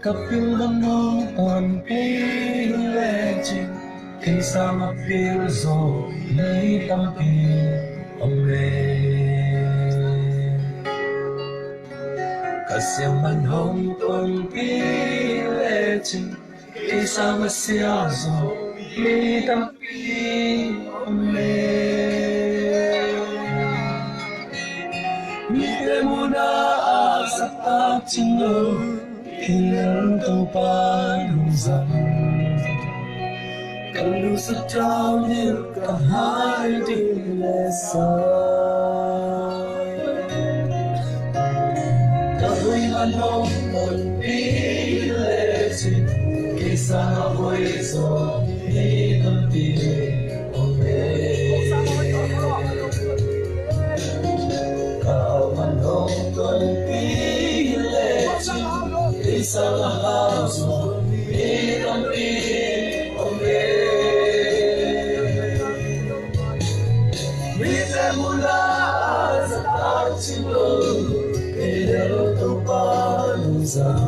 Ka pil man hong tonpih lecin, kei sangin a pil zo mi tampi om e. Ka siam man hong tonpih lecin, kei sangin a siam zo mi tampi om e. Mite muhna a zahtak cing lo, kei lel Topa nungzang. Ka lungsim tawh ding ka hai ding le sa. Ka huih man hong tonpih lecin, kei sangin a hoih zo mi tampi om e. Ka hau man hong tonpih lecin, kei sangin a hau zo mi tampi om e. Mite muhna a zahtak cing lo, kei lel Topa nungzang.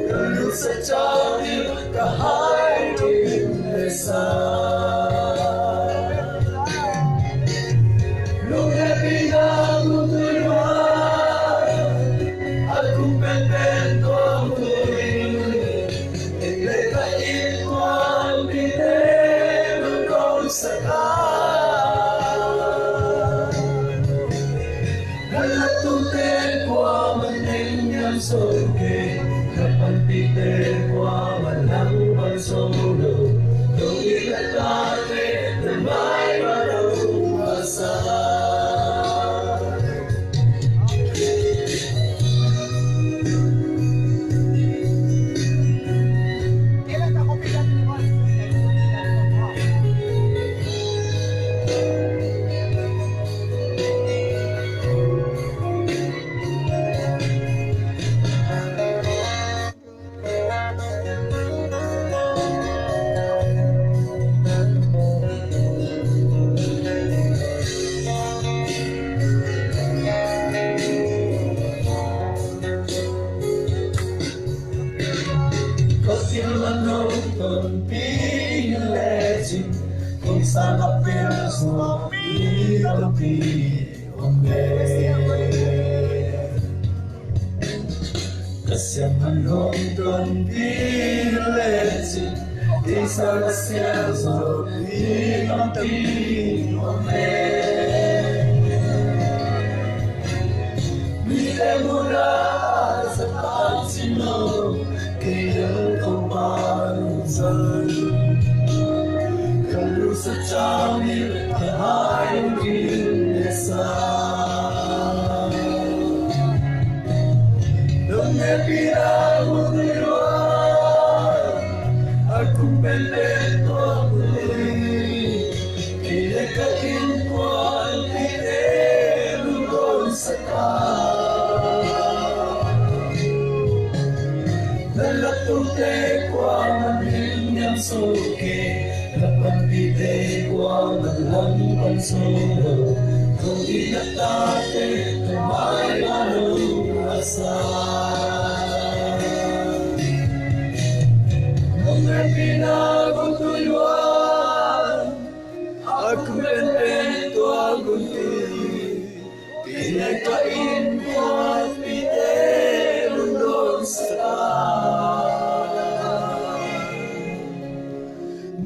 Ka lungsim tawh ding ka hai ding le sa. Lunghihpihna mun tua, a tung penpen tua mun. Inn le ka innkuanpihte nong dongsak a, na lattungte kuamah neng niam zo kei, na panpihte kuamah nang pang zo lo. Nong it na tate na maimang lo masa. Ka pil man hong tonpih lecin, kei sangin a pil zo mi tampi om e. Ka siam man hong tonpih lecin, kei sangin a siam zo mi tampi om e. Mite muhna a zahtak cing lo, Hehpihna hun tui lua, a kum penpen tua hun tui, kei le ka innkuanpihte lungdawn sak a. Na lattungte kuamah in niam so kei, na panpihte kuamah langpang zo lo. Nong it na tate, na maipha lo a sa. Nong hehpihna hun tui lua, a kum penpen tua hun tui, kei le ka innkuanpihte lungdawn sak a.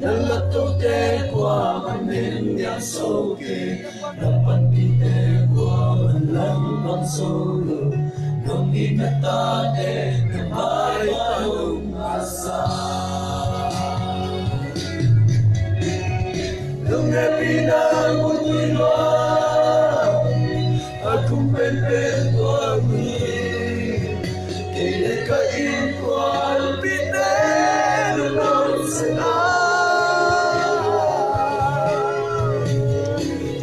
Na lattungte kuamah in niam so kei, na panpihte kuamah langpang zo lo. Nong it na tate, na maipha lo a sa. Nong hehpihna hun tui lua, a kum penpen tua hun tui, kei le ka innkuanpihte lungdawn sak a.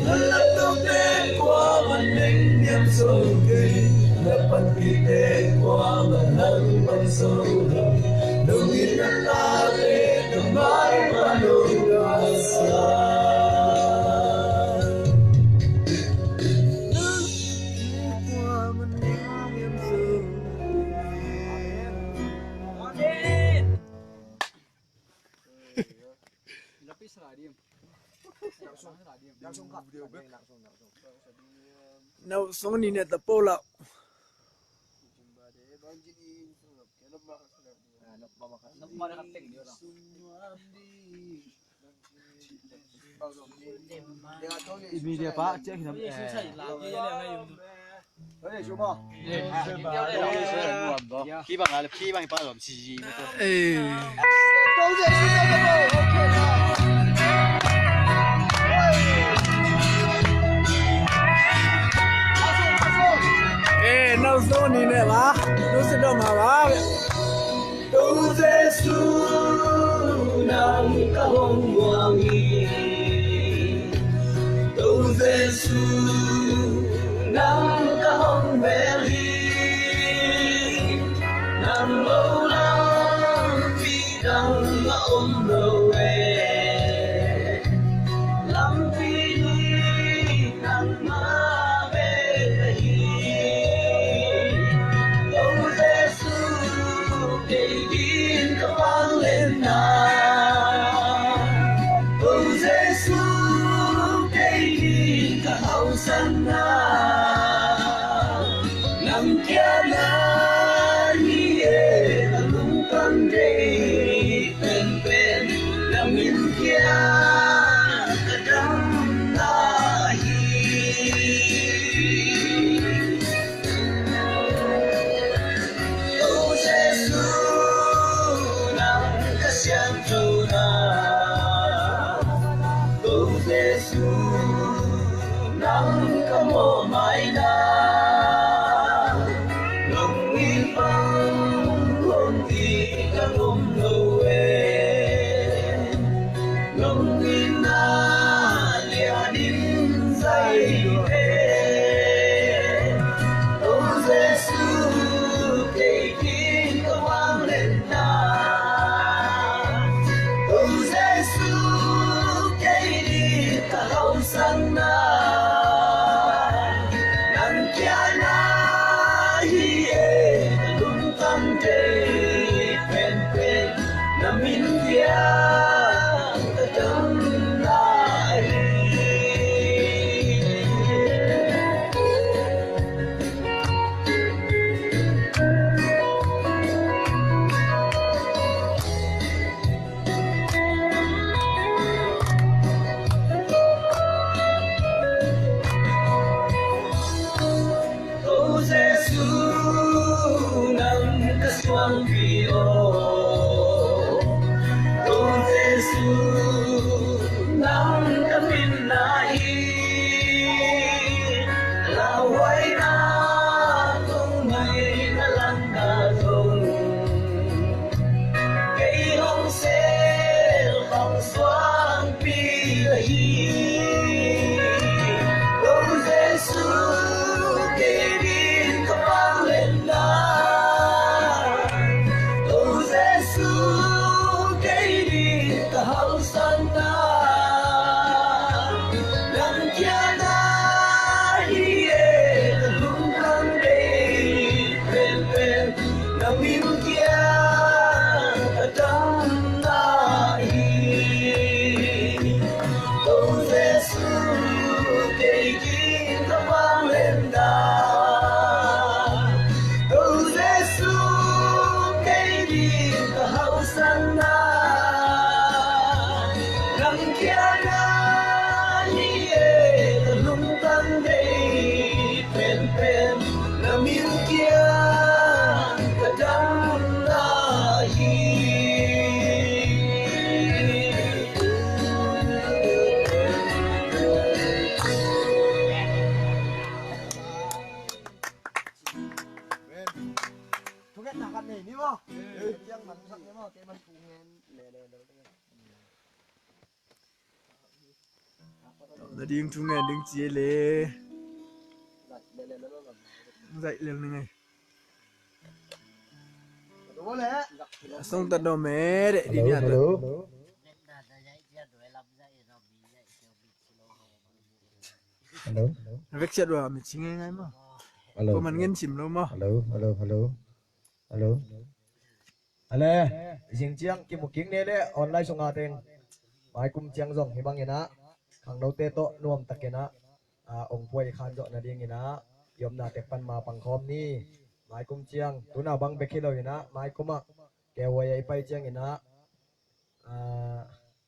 Na lattungte kuamah in niam so kei, na panpihte kuamah langpang zo lo. Nong it na tate, na maipha lo a sa. Nau song ni ne ta po lau. I media pa, check him. Eh. Kibang ale, kibang pa lom si. Eh. Eh, nau zo ni ne ba? Nau si dong ha ba? To Jesu, nang ka hong muang hi. To Jesu, nang ka hong bel hi. Nang lo lampi dang a om lo e. Lampi hi nangmah bek ahi. To Jesu, kei ding ka vangliatna. To Jesu, kei ding ka hausanna. Nang kia na hi e, ka lungtang dei penpen, na min kia ka damna hi. To Jesu, nang ka siangthona. To Jesu, nang ka mawhmaina. Nong it bang hong it ka ngom lo e. Nong itna lian in zai lo e. To Jesu, kei ding ka vangliatna. To Jesu, kei ding ka hausanna. Nang kia na hi e, ka lungtang dei penpen, na min kia ka damna hi. Ko Jesu, nang ka suangpi aw. Ko Jesu, nang ka minna hi. Lauhuaina kong mai na langkang Na min kiang ka damna hi. Ko Jesu, kei ding ka vangliatna. Ko Jesu, kei ding ka hauhsanna. Nang kiang na hi e, ka lungtang deih penpen. Na min kiang ka damna hi. Thungetna khat nei ni maw? Ciang man sak ni maw? Kei man thungen lele lo. Tawh na ding thungen ding ci le. Zaih lel ni ngei. A song ta dawm e, deh di. Hello, hello. Hello. Vek siat uh a, mi ci ngei ngei maw? Hello. Ko man ngen sim lo maw? Hello, hello, hello. Hello. Ale, zing ciang kimu kik ni le online sunga teng. Mai kum ciang zong hih bangin ah, khangnote tawh nuamtakin ah, a, ong puai khan zawh nadingin ah, i omna tek pan ma pang khawm ni. Mai kum ciang, tu na bang bek hi lo in ah, mai kum ah, K Y A i pai ciangin ah, a,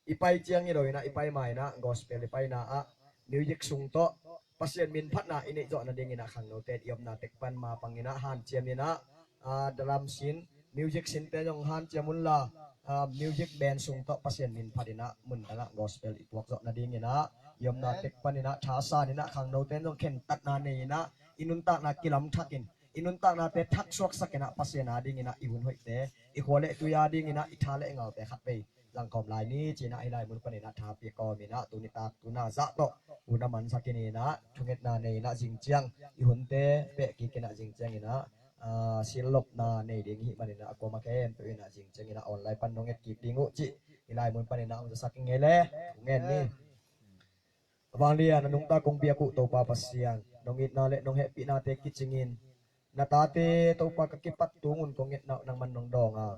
i pai ciang hi lo in ah, i pai ma in ah, gospel i paina ah, music sung tawh Pasian min phatna i neih zawh nadingin ah, khangnote i omna tek pan ma pangin ah hanciam in ah, a, drum sin, music sinte zong hanciam unla, a, music band sung tawh Pasian min phat in ah, mun dang ah gospel i tuak zawh nadingin ah, i omna tek panin ah, thasan in ah, khangnote zong khentatna nei in ah, i nuntakna kilamthakin, i nuntaknate thaksuaksak in ah, Pasian adingin ah i hun hoihte, i khua le tui adingin ah i tha le ngaute khat vei zangkhawm lai ni ci in ah, hih lai mun panin ah tha pia kawmin ah, tuni tak tu na zah tawh hun a mansak in ah, thungetna nei in ah, zing ciang i hunte peh kik in ah, zing ciangin ah, a, sil lopna nei ding hih manin ah, a kuama khempeuh in ah, zing ciangin ah online pan nong et kik ding uh cih hih lai mun panin ah hong zasak ing ei le. Thungen ni. A vanglian a nungta kong biak uh Topa Pasian, nong itna le nong hehpihnate kicingin, na tate Topa ka kipat tungun kong etna uh nangman nong dawng a,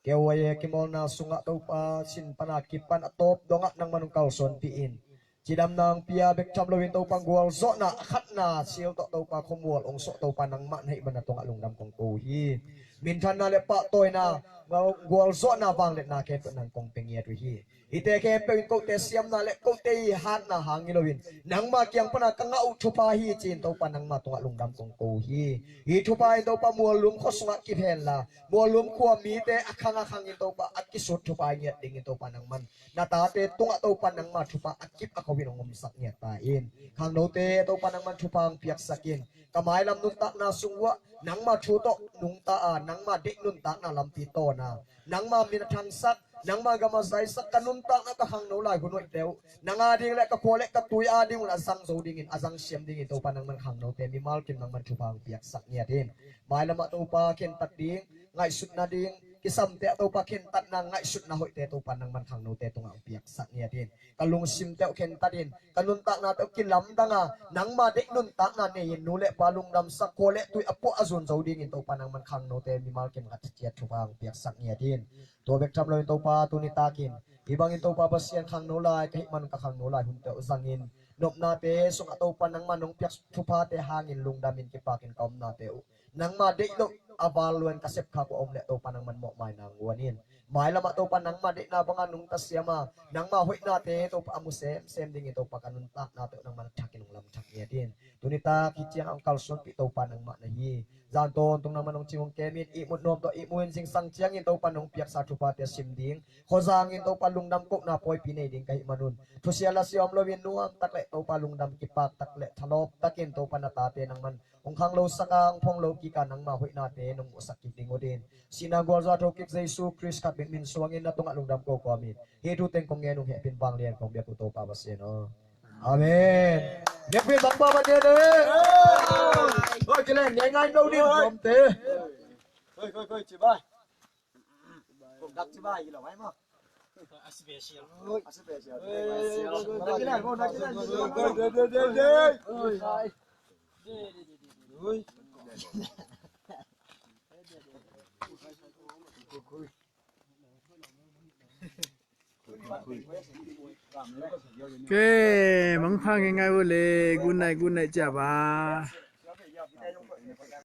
K Y A kimawlna sungah Topa sin pana kipan a tawp dongah nangman hong kalsuanpih in, cidamna hong pia bek tham loin Topa gualzawhna a khatna sil tawh Topa khuamual hong suah Topa nangmah na hih man na tungah lungdam kong ko uh hi. Minthanna le pahtawina, gualzawhna vangliatna khempeuh nang kong pia ngiat uh hi. Hihte khempeuh in kote siamna le kote i hatna hang hi loin, nangma kiang pana ka ngah uh thupha hi ci-in Topa nangma tungah lungdam kong ko uh hi. Hih thupha in Topa muallum khua sungah kip henla, muallum khua mite a khang a khangin Topa a kisut thupha i ngiat dingin Topa nangman na tate tungah Topa nangma thupha a kip a kho in hong omsak ngiat ta in. Khangnote Topa nangman thupha hong piaksak in, ka mailam nuntakna sung uah nangma thu tawh nungta a, nangma deih nuntakna lampi tawn a, nangma min a thangsak, nangma gam a zaisak, ka nuntakna ka khangno lai hun hoihte uh nang ading le ka khua le ka tui ading un a zang zo dingin, a zang siam dingin Topa nangman khangnote mimal kim nangman thupha hong piaksak ngiat in. Mailamah Topa khentat ding, ngaihsutna ding, kisamte ah Topa khentatna ngaihsutna hoihte Topa nangman khangnote tungah hong piaksak ngiat in. Ka lungsimte uh khentat in, ka nuntaknate uh kilamdang a, nangma deih nuntakna nei in, nu le pa lungdamsak, khua le tui a puah a zun zo dingin Topa nangman khangnote mimal kim khat ciat thupha hong piaksak ngiat in. Tua bek tham loin Topa tuni takin, hih bangin Topa Pasian khangno lai ka hih man ka khangno lai hunte uh zangin, nopnate sungah Topa nangman nong piak thuphate hangin lungdamin kipakin ka omnate uh nangma deih loh a val luan ka sepkhak uh a om leh Topa nangman mawhmaina nguan in. Mailamah Topa nangma deihna banga nungta siam a, nangma hoihnate Topa a mu semsem dingin Topa ka nuntaknate uh nangman a thakin hong lamthak ngiat in. Tuni tak hih ciang a hong kalsuanpih Topa nangmah na hi. Zan tawntung nangman hong cing hong kem in, ihmut nuam tawh ihmu in, zingsang ciangin Topa nong piaksa thuphate sim ding, khuazangin Topa lungdam kohna pawipi nei ding ka hih manun, thusia lasia om loin nuam tak le Topa lungdam kipak tak le thalawp takin Topa na tate nangman hong khanglo sak a, hong phong lo kik a, nangma hoihnate nong muhsak kik ding uh din, sihna gualzo a thokik Jesu Khrist khat bek min suangin na tungah lungdam ko kawmin hih thu teng kong ngen ung, hehpin vanglian kong biak uh Topa Pasian aw. Amen. Biakpiak bangpa man ne ne. Oi, kile ne ngai no ni. Oi, oi, oi, cibai. Kong dak cibai ilo ai ma. A special. A special. Dak kina mo, dak kina. Oi, oi, oi, oi. Oi. Ok, mangpha ngei ngai vo le, good night, good night cia ba.